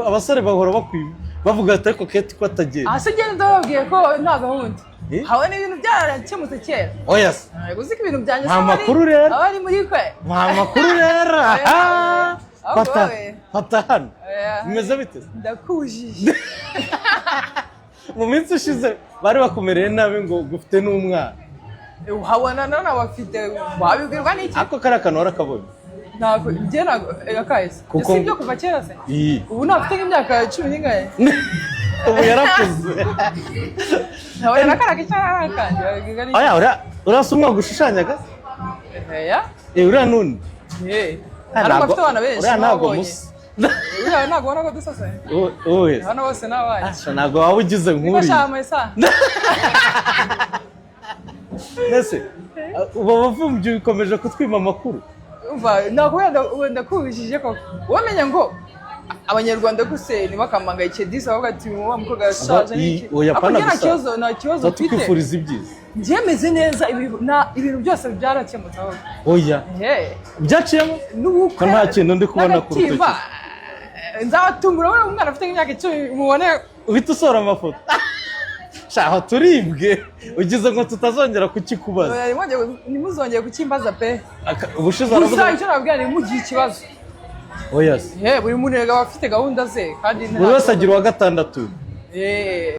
Abasore bahora bakwiba, bavuga ati: "Ariko Keti ko atagenda?" Aha se ngenda ndababwiye ko nta gahunda. Eh? Habona ibintu byarakemutse kera. Oya se. Ntabwo uzi ko ibintu byanjye Nta se makuru rero. aba ari muri kwe. Nta makuru rero. Oya, Aha. ahubwo Fata. wowe. Fata hano. Oya. Bimeze bite se? Ndakujije. Mu minsi ishize bari bakumereye nabi ngo gufite n'umwana. Uhabona none abafite wabibwirwa n'iki? Ako kariya kantu warakabonye? Ntabwo njye, ntabwo akahise. Si ibyo kuva kera se? Iyi. Ubu ntafite nk'imyaka 10 n'ingahe? Ubu yarakuze. Ntabwo nakaraga icyo akanjye, wabibwirwa n'iki? Oya, uriya si umwaka ushushanyaga? Oya. Eh, uriya n'undi. Eh, ariko afite abana benshi. Uriya ntabwo nabonye. musa. Uriya ntabwo ubona ko dusa se? Wowe se? Hano bose ni abana. Asha, ntabwo waba ugize Niko nk'uriya. shama isa. Mbese ubu abavumbyi bikomeje kutwima amakuru. Umva, ntabwo wenda ndakubishije koko, wamenya ngo Abanyarwanda guse ntibakampangayike disi, bavuga ati: "Wa mukobwa yashaje." N'iki? Oya, Ariko pana njye nta gusa. kibazo, nta kibazo Tuba mfite. tukwifuriza ibyiza. Njye meze neza, ibintu byose byarakemutse ahubwo. Oya. He. Byaciyemo. N'ubukwe. Ko nta kintu ndi kubona ku rutoki. N'agatimba. Nzabatungura, ubona umwana afite nk'imyaka 10 mubone. Uhita usohora amafoto shaho, turibwe ugize ngo tutazongera kukikubaza. Oya, ntimuzongere kukimbaza pe. Ubushize Gusa waravuze. icyo nababwira ni mugire ikibazo. Oya se. He, buri muntu erega aba afite gahunda ze kandi Buri wese agira uwa gatandatu. Eh.